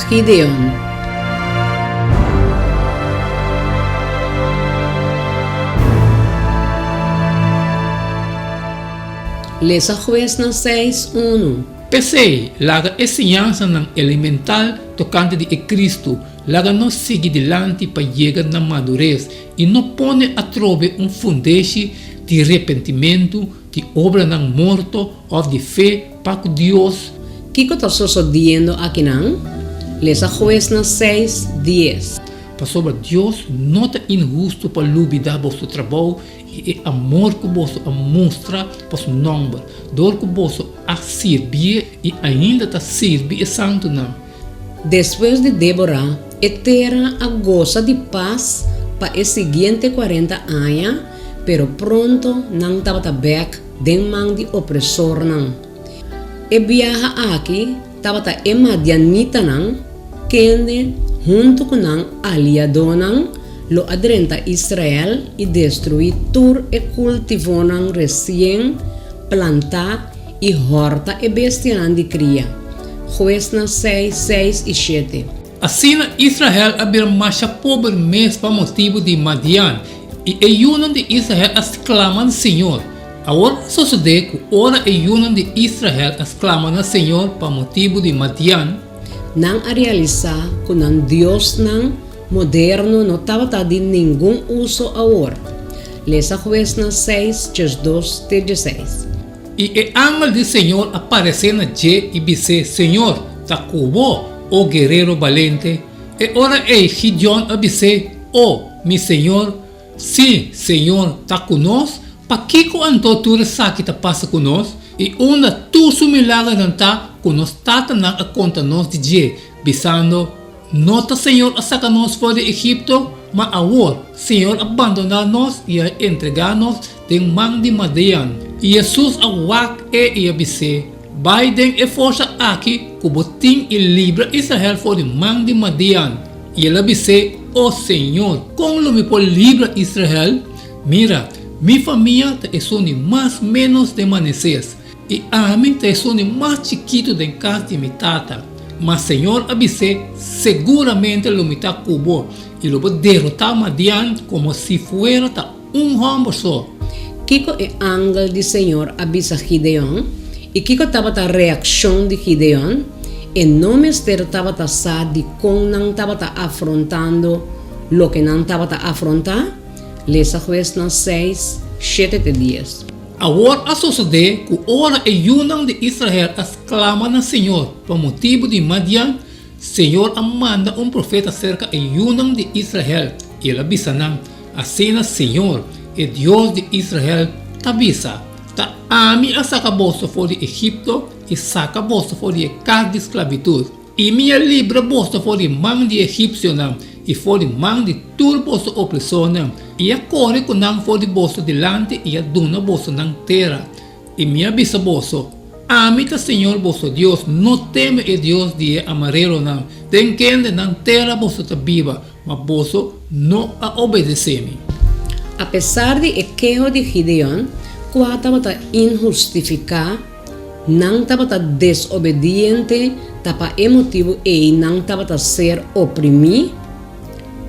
Gideon. Lesa Huesnan seis, unu. P'esei, laga e siñansanan elemental tokante di e Kristu laga nos sigui dilanti pa yega na madures i no pone atrobe un fundeshi di repentimentu, di obranan morto òf di fe pa ku Dios. Kiko ta sosodiendo akinan? Lesa Huesnan seis, dies. Pasobra Dios no ta inhustu pa lubidá boso trabou i e amor ku boso a mustra pa su nòmber, dor ku boso a sirbié i ainda ta sirbi e santunan. Despues di Débora, e tera a gosa di pas pa e siguiente kuarenta aña, pero pronto nan tabata bèk den man di opresornan. E biaha aki tabata e madianitanan kende huntu ku nan aliadonan lo a drenta Israel i destruí tur e kultivonan resien plantá i hòrta e bestianan di kria. Huesnan seis, seis i shete. Asina Israel a bira masha pober mes pa motibu di Madian, i e yunan di Israel a sklama na señor. Awor a sosodé ku ora e yunan di Israel a sklama na señor pa motibu di Madian, Nan a realisá ku nan diosnan moderno no tabata di ningun uso awor. Lesa Huesnan seis, diesdos te dieseis. I e angel di señor a paresé na dje i bis'é, Señor ta ku bo, o guerero balente. E ora ei Gideon a bis'é, O, mi señor, sí, señor ta ku nos, pakiko anto tur esaki ta pasa ku nos? I unda tur su milagernan ta ku nos tatanan a konta nos di dje, bisando, No ta Señor a saka nos for di Egipto? Ma awor, Señor a bandoná nos i a entregá nos den man di Madian. I Hesus a wak e i a bis'é, Bai den e forsa aki ku bo tin i libra Israel for di man di Madian. I el a bis'é, O Señor, kon lo mi por libra Israel? Mira, mi famia ta esun di mas ménos den Maneses, I ami ta esun di mas chikitu den kas di mi tata. Ma Señor a bis'é, Seguramente lo mi ta ku bo, i lo bo derotá Madian komo si fuera ta un hòmber so. Kiko e angel di Señor a bisa Gideon, i kiko tabata reakshon di Gideon? E no mester tabata sa dikon nan tabata afrontando loke nan tabata afrontá? Lesa Huesnan seis, shete te dies. Awor a sosodé ku ora e yunan di Israel a sklama na señor pa motibu di Madian, señor a manda un profeta serka e yunan di Israel, i el a bisa nan, Asina señor, e Dios di Israel, ta bisa, Ta ami a saka boso for di Egipto i saka boso for di e kas di sklabitut. I mi a libra boso for di man di e egipsionan i for di man di tur boso opresornan, i a kore ku nan for di boso dilanti i a duna boso nan tera. I mi a bisa boso, Ami ta señor boso Dios, no teme e dios di e amareronan, den kende nan tera boso ta biba, ma boso no a obedesé mi. Apesar di e keho di Gideon, kua tabata inhustifiká, Nan tabata desobediente, ta pa e motibu ei nan tabata ser oprimí.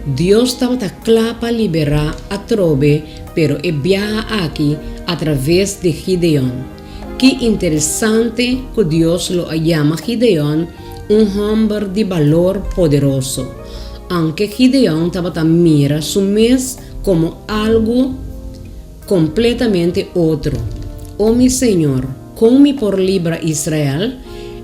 Dios tabata kla pa liberá atrobe, pero e biaha aki atraves di Gideon. Ki interesante ku Dios lo a yama Gideon un hòmber di balor poderoso, aunke Gideon tabata mira su mes komo algu Completamente otro. O mi Señor, con mi por libra Israel?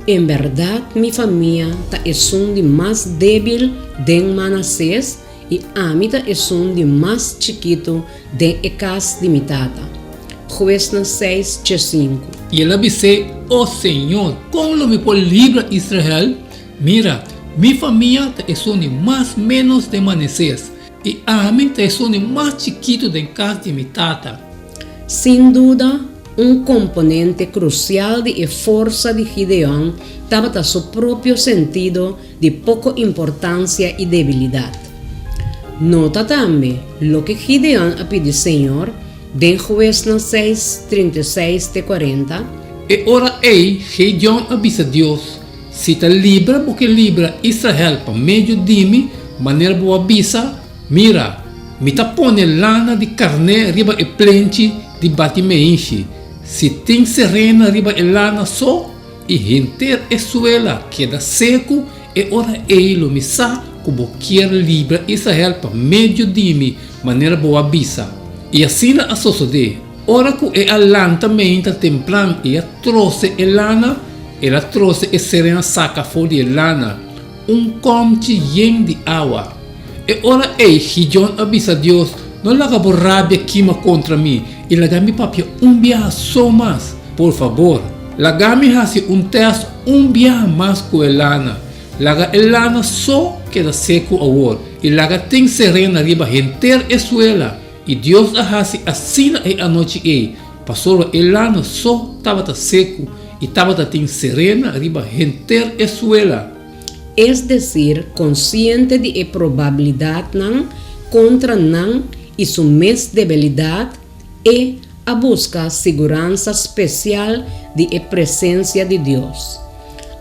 En berdad mi famia ta esun di mas debil den Manasés i ami ta esun di mas chikitu den e cas di mi tata. Huesnan seis, chesinku. I el a bis'é, O Señor, kon lo mi por libra Israel? Mira, mi famia ta esun di mas ménos den Manasés, I ami ta esun di mas chikitu den kas di mi tata. Sin duda, un komponente krusial di e forsa di Gideon tabata su propio sentido di poko importansia i debilidat. Nota tambe loke Gideon a pidi Señor den Huesnan seis, 36 te 40. E ora ei Gideon a bisa Dios, Si ta libra bo ke libra Israel pa medio di mi, manera bo a bisa, mira, mi ta pone lana di karné riba e plenchi di bati meishi. Si tin serena riba e lana so i henter e suela keda seku, e ora ei lo mi sa ku bo kier libra Israel pa medio di mi, manera bo a bisa. I asina a sosodé. Ora ku e a lanta meinta tempran i a trose e lana, el a trose e serena saka for di e lana, un kòmchi yen di awa. E ora ei Gideon a bisa Dios, No laga bo rabia kima kontra mi i laga mi papia un biaha so mas. Por fabor, laga mi hasi un tèst un biaha mas ku e lana. Laga e lana so keda seku awor i laga tin serena riba henter e suela. I Dios a hasi asina e anochi ei, pasobra e lana so tabata seku i tabata tin serena riba henter e suela. Es desir, konsiente di e probabilidatnan kontra nan i su mes debilidat, e a buska siguransa spesial di e presensia di Dios.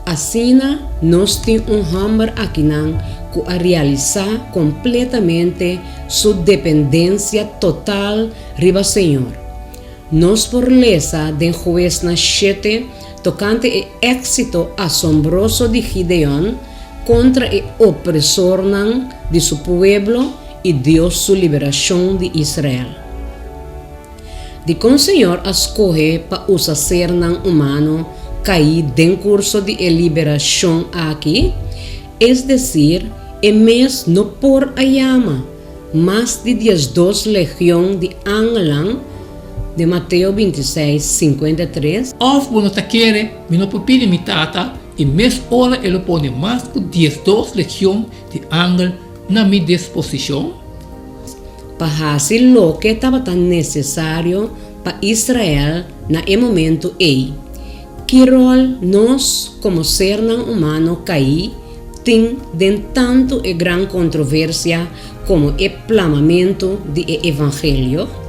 Asina nos tin un hòmber akinan ku a realisá kompletamente su dependensia total riba Señor. Nos por lesa den Huesnan shete tokante e éksito asombroso di Gideon kontra e opresornan di su pueblo i Dios su liberashon di Israel. Dikon Señor a skohe pa usa sernan humano kaí den kurso di e liberashon aki? Es desir, E mes no por a yama mas di diesdos legion di angelnan den Mateo bintiseis, 53? Òf bo no ta kere mi no por pidi mi Tata i mes ora e lo pone mas ku diesdos legion di angel na mi disposishon? Pa hasi loke tabata nesesario pa Israel na e momentu ei. Ki ròl nos komo sernan humano kaí tin den tantu e gran kontroversia komo e plamamentu di e evangelio?